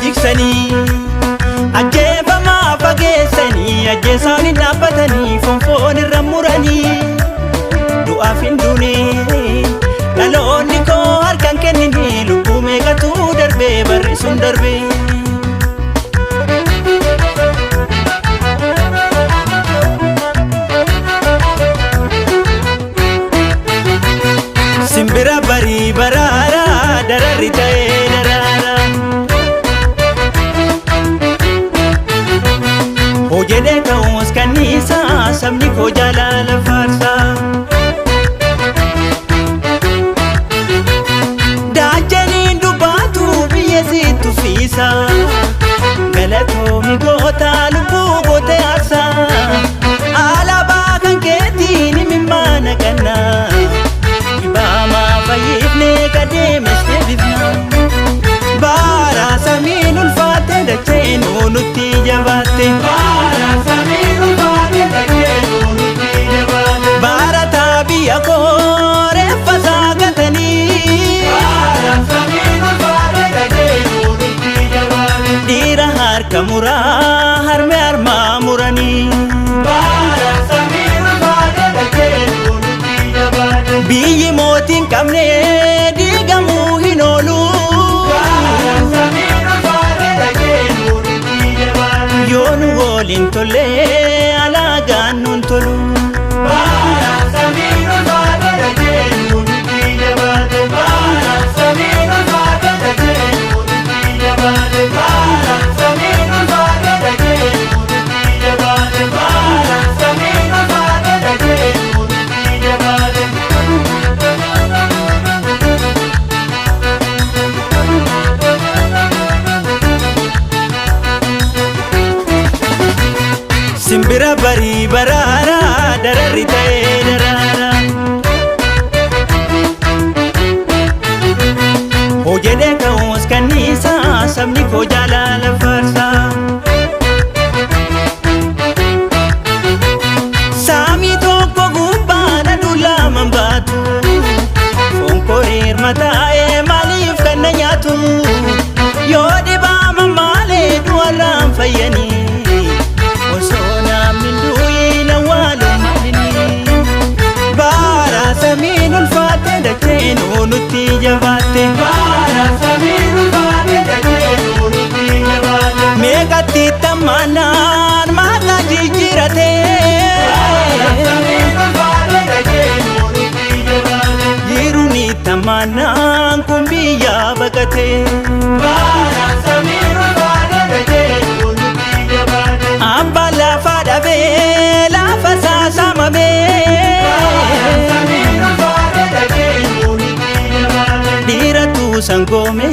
Jigsanii ajjeefamaa fageessanii, ajjeesaan hin dhaabbatanii, fonfoon irra muranii. Du'aaf hin duune dhaloonni koo, harkaan kennini. Lubbuu meeqatu darbee barri sun darbee. Simbira barii baraara dararri ta'ee daraara. Hojedhee ka'uus kanniisa, sabni koo jaalala faarsa. Daachaniin dubbaatu biyya siittu fiisa. Galatoomi goota lubbuu gootee aarsa. Alaabaa kan keetiin imimmaana qannaa. Dhibaamaa fayyifnee qadeemes deebifna. Baara samiin ulfaate, dacheen nutti jabaatte. Baara samiin ulfaate, dacheen nutti jabaate. Baarataa biyya koo reeffa saagatanii. Baara samiin ulfaate, dacheen nutti jabaate. Dhiira harka muraa harme harmaa muranii. Baara samiin ulfaate, dacheen nutti jabaate. Biyyi mootiin qabne diigamuu hin oolu. Baara samiin ulfaate, dacheen nutti jabaate. Yoo nu waliin tollee alaagaan nuun tolu. Baara samiin ulfaate, dacheen nutti jabaate. Baara samiin ulfaate, dacheen nutti jabaate. Baara samiin ulfaate, dacheen nutti jabaate. Baara samiin ulfaate, dacheen nutti jabaate. Simbira barii baraara dararri ta'ee daraara. Hojedhee ka'uus kanniisa, sabni koo jaalala faarsa. Saamii tokko gubbaan aduu lamaan baatu. Foon koreer mataa'ee maaliif kan na nyaatu? Yoo dhibaama maalee du'arraan fayyanii? Osoo namni du'in awwaalu maalinni? Baara samiin ulfaate, dacheen nutti jabaatte. Baara samiin ulfaate, dacheen nutti jabaate. Meeqatti tammaanaan maqaa jijjiirate. Baara samiin ulfaate, dacheen nutti jabaate. Jiruun tammaanaan kun biyya baqate. Baara samiin ulfaate, dacheen nutti jabaate. Abbaan lafaa dhabee lafa saasamame. Baara samiin ulfaate, dacheen nutti jabaate. Dhiiratu sangoome.